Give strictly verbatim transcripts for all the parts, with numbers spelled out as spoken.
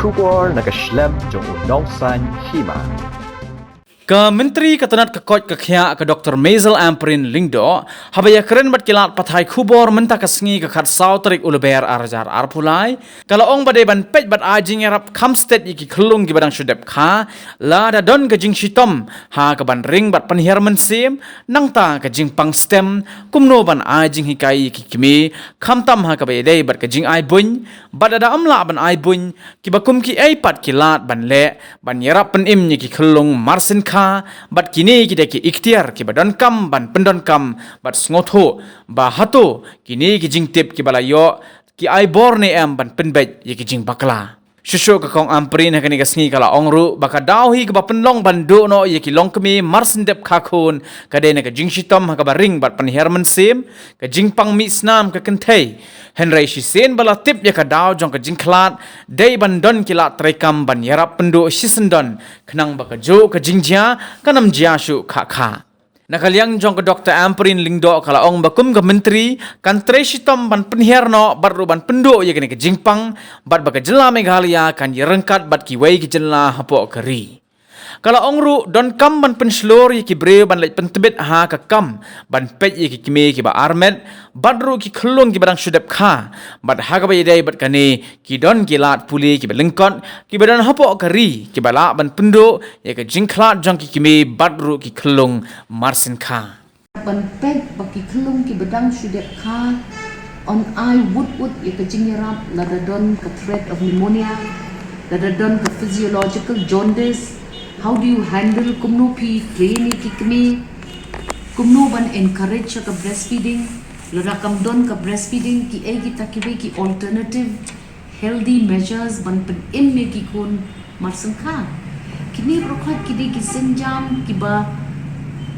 Khubor na ka shlem jong u nongsan hima. Ka Myntri ka tnat ka koit ka khiah ka Doktor Mazel Ampareen Lyngdoh, haba ïakren bad ki lad pathai khubor mynta ka sngi ka khatsaw tarik u Lber ar hajar arphew lai, ka la ong ba dei ban peit bad ai jingïarap kham stet ïa ki khyllung kiba dang shu dep kha, lada don ka jingshitom ha kaban ring bad pynhiar mynsiem, nangta ka jingpang stem, kumno ban ai jinghikai ïa ki kmie, khamtam ha kaba ïadei bad ka jingai buiñ, bad lada ym lah ban ai buiñ, kiba kum kiei pat ki lad ban leh, ban ïarap pynim ïa ki khyllung marsynkha, bad kine ki dei ki iktiar kiba donkam ban pyndonkam, bad sngewthuh, ba hato, kine ki jingtip kiba la ïoh, ki ai bor ne em ban pynbeit ïa ki jingbakla. Shuh shuh ka Kong Ampareen ha kane ka sngi ka la ong ruh, ba ka daw hi kaba pynlong ban duh noh ïa ki longkmie marsyndep kha khun, ka dei na ka jingshitom ha kaba ring bad pynhiar mynsiem, ka jingpang mih snam ka kynthei. Hynrei shisien ba la tip ïa ka daw jong ka jingkhlad, dei ban don ki lad treikam ban ïarap pynduh shisyndon, khnang ba kajuh ka jingjia, kan ym jia shuh khakha. Na ka liang jong ka Doktor Ampareen Lyngdoh ka la ong ba kum ka Myntri, kan trei shitom ban pynhiar noh, bad ruh ban pynduh ïa kane ka jingpang, bad ba ka jylla Meghalaya kan ïaryngkat bad kiwei ki jylla hapoh ka ri. Ka la ong ruh donkam ban pynshlur ïa ki briew ban leit pyntbit ha ka kam, ban peit ïa ki kmie kiba armet, bad ruh ki khyllung kiba dang shu dep kha, bad ha kaba ïadei bad kane, ki don ki lad pule kiba lyngkot, kiba don hapoh ka ri, kiba lah ban pynduh, ïa ka jingkhlad jong ki kmie bad ruh ki khyllung marsynkha. Ban peit ba ki khyllung kiba dang shu dep kha, yn ai wut wut ïa ka jingïarap lada don ka threat of pneumonia, lada don ka physiological jaundice, how do you handle, kumno phi train ïa ki kmie, kumno ban encourage ïa ka breastfeeding, lada kam don ka breastfeeding, kiei kita kiwei ki alternative healthy measures ban pynim ïa ki khun marsynkha. Kine baroh khoit ki dei ki sienjam kiba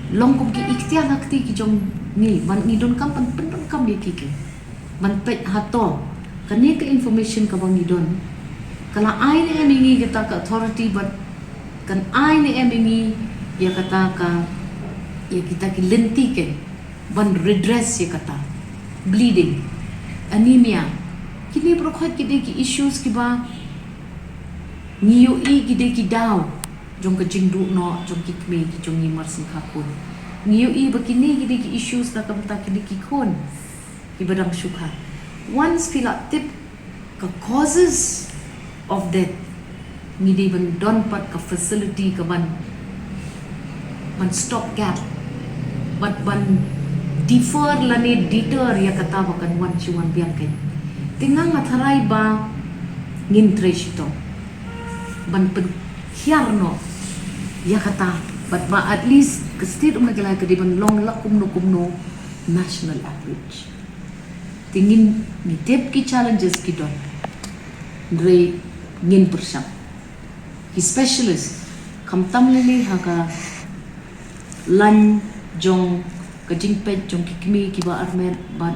long kum ki iktiar ha kti ki jong ngi, ban ngi donkam ban pyndonkam ïa ki, ki ban peit hato kane ka information kaba ngi don ka la ai ne em ïa ngi kita ka authority, bad kan ai ne em ïa ngi ïa kata ka, ïa kita ki lynti ki ban redress ïa kata. Bleeding, anemia, kine baroh khoit ki dei ki issues kiba ngi ïohi ki dei ki daw jong ka jingduh noh jong ki kmie ki jong ngi marsynkha khun. Ngi ïohi ba kine ki dei ki issues na ka bynta kine ki khun kiba dang shu kha. Once phi la tip ka causes of death, ngi dei ban don pat ka facility ka ban, ban stop gap, bad ban defer lane deter ïa kata ba kan wan shu wan biang kein. Te nga nga tharai ba ngin trei shitom ban pynhiar noh ïa kata, bad ba at least ka state of Meghalaya ka dei ban long la kumno kumno national average. Te ngin, ngi tip ki challenges ki don. Hynrei ngin pyrshang. Ki specialist, khamtam lei lei ha ka lain jong ka jingpeit jong ki kmie kiba armet bad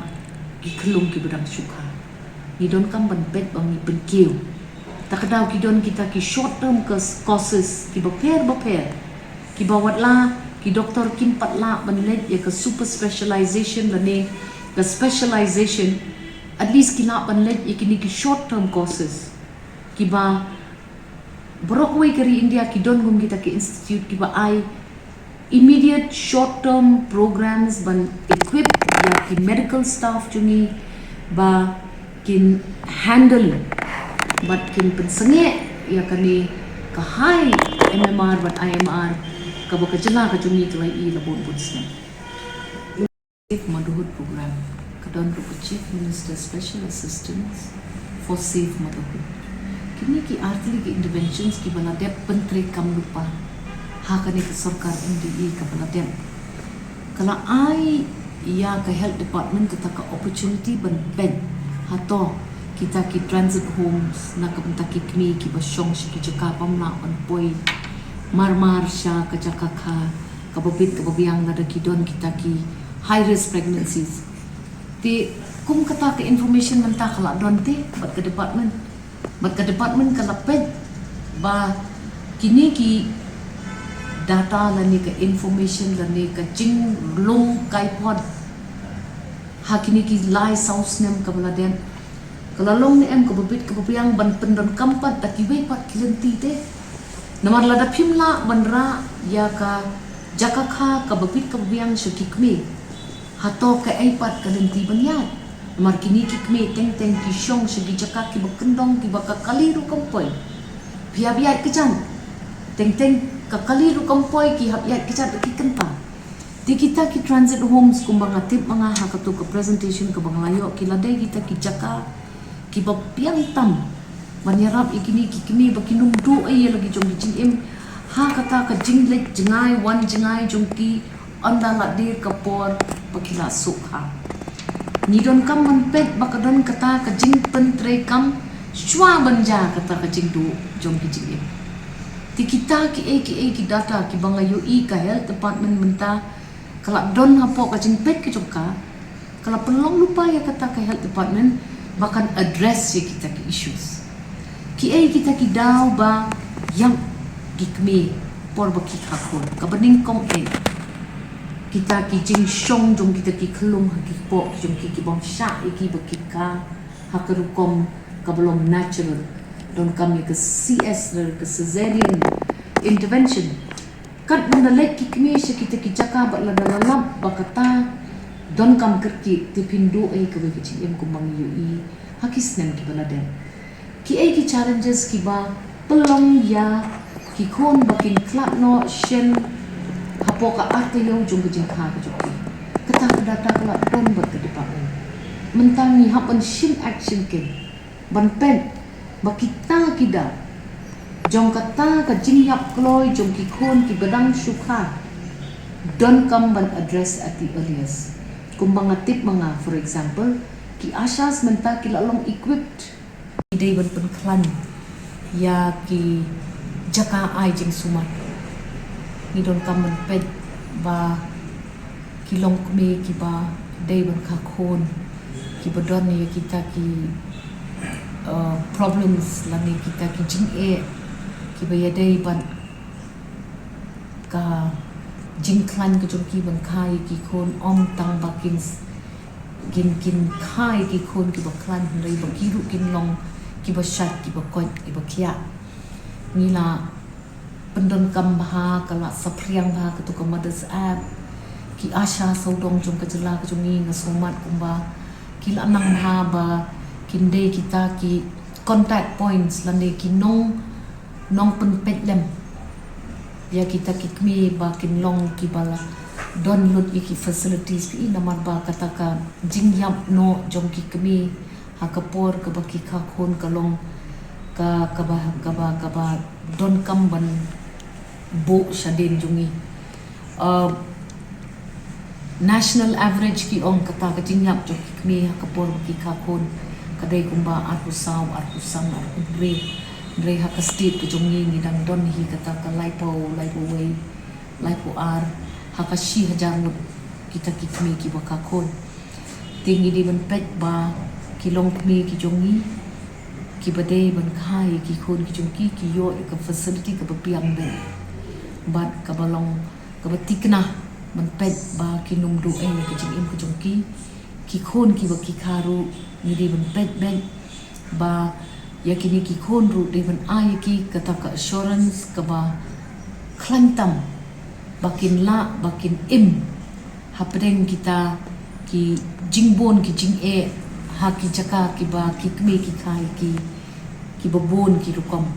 ki khyllung kiba dang shu kha. Ngi donkam ban peit ba ngi pynkiew. Ta ka daw ki don kita ki short term cous-, courses kiba pher bapher, kiba wat la ki doktor kim pat lah ban leit ïa ka super specialization lane ka specialization, at least ki lah ban leit ïa kine ki short term courses. Kiba baroh kawei ka ri India ki don kum kita ki institute kiba ai immediate short term programs ban equip ïa ki medical staff jong ngi ba kin handle bad kin pynsangeh ïa kane ka high M M R bad I M R kaba ka jylla ka jong ngi ka la ïohi la bun bun snem. Safe Motherhood Program, ka don ruh ka Chief Minister Special Assistance for Safe Motherhood. Kine ki artylli ki interventions kiba la dep pyntreikam lypa ha kane ka sorkar M D A kaba la dep, ka la ai ïa ka health department kata ka opportunity ban peit hato kita ki transit homes na ka bynta ki kmie kiba shong sha ki jaka bym lah ban poi mar mar sha ka jaka kha kaba bit kaba biang lada ki don kita ki high risk pregnancies. Te kum kata ka information mynta ka la don te bad ka department, bad ka department ka la peit ba kine ki data lane ka information lane ka jinglong kaipod ha kine ki lai saw snem kaba la dep, Ka la long ne em kaba bit kaba biang ban pyndonkam pat da kiwei pat ki lynti te? Namar lada phim lah ban rah ïa ka jaka kha kaba bit kaba biang sha ki kmie, hato kaei pat ka lynti ban ïaid? Namar kine ki kmie teng teng ki shong sha ki jaka kiba kyndong kiba ka kali ruh kam poi. Phi hap ïaid ka jan. Teng teng ka kali ruh kam poi, ki hap ïaid ka jan da ki kynta. Te kita ki transit homes kumba nga tip ma nga ha kato ka presentation kaba nga la ïoh, ki la dei kita ki jaka kiba biang tam ban ïarap ïa kine ki kmie ba kin ym duh ei ïa la ki jong ki jingim ha kata ka jingleit jngai wan jngai jong ki, ynda la dei ka por ba ki la suk ha. Ngi donkam ban peit ba ka don kata ka jingpyntreikam shuwa ban jia kata ka jingduh jong ki jingim. Te kita kiei kiei ki data kiba nga ïohi ka health department mynta ka la don hapoh ka jingpeit ka jong ka, ka la pynlong lypa ïa kata ka health department ba kan address ïa kita ki issues. Kiei kita ki daw ba ïap ki kmie por ba ki kha khun? Kaba nyngkong eh, kita ki jingshong jong kita ki khyllung ha ki kpoh jong ki, ki bym shah ïa ki ba ki kha ha ka rukom kaba long natural. Donkam ïa ka C S, ka cesarean intervention. Katba la leit ki kmie sha kita ki jaka bad lada la lap ba kata donkam kyrkieh, te phin duh ei kawei ka jingim kumba ngi ïohi ha ki snem kiba la dep. Kiei ki challenges kiba pynlong ïa ki khun ba kin khlad noh shen hapoh ka ar taïew jong ka jingkha ka jong ki? Kata ka data ka la don bad ka department. Mynta ngi hap ban shim action kein ban peit ba kita ki daw jong kata ka jingïap kloi jong ki khun kiba dang shu kha donkam ban address at the earliest. Kumba nga tip ma nga, for example, ki ASHAs mynta ki la long equipped. Ngi dei ban pynkhlaiñ ïa ki jaka ai jingsumar. Ngi donkam ban peit ba ki longkmie kiba dei ban kha khun, kiba don ïa kita ki, uh, problems lane kita ki jingeh kiba ïadei bad ka jingkhlaiñ ka jong ki ban kha ïa ki khun, ym tang ba kin, kin, kin kha ïa ki khun kiba khlaiñ, hynrei ba ki ruh kin long kiba shait, kiba koit, kiba khiah. Ngi la pyndonkam bha, ka la saphriang bha kato ka Mothers App. Ki ASHA sawdong jong ka jylla ka jong ngi, nga sngewmat kumba ki la nang bha ba kin dei kita ki contact points lane ki nong, nongpynpeit lem ïa kita ki kmie ba kin long kiba la don lut ïa ki facilities, phi i, namar ba kata ka jingïap noh jong ki kmie ha ka por kaba ki kha khun ka long ka, kaba, kaba, kaba donkam ban buh shadien jong ngi. Uh, national average ki ong kata ka jingïap jong ki kmie ha ka por ba ki kha khun ka dei kumba arphew saw, arphew san, arphew hynriew. Hynrei ha ka state ka jong ngi ngi dang don hi kata ka laiphew, laiphew wei, laiphew ar, ha ka shi hajar ngut kita ki kmie kiba kha khun. Te ngi dei ban peit ba ki longkmie ki jong ngi kiba dei ban kha ïa ki khun ki jong ki, ki ïoh ïa ka facility kaba biang bha bad kaba long kaba thikna ban peit ba kin ym duh ei ïa ka jingim ka jong ki. Ki khun kiba ki kha ruh ngi dei ban peit bha ba ïa kine ki khun ruh dei ban ai ïa ki kata ka assurance kaba khlaiñ tam ba kin lah, ba kin im hapdeng kita ki jingbun ki jingeh ha ki jaka kiba ki kmie ki kha ïa ki, kiba bun ki rukom.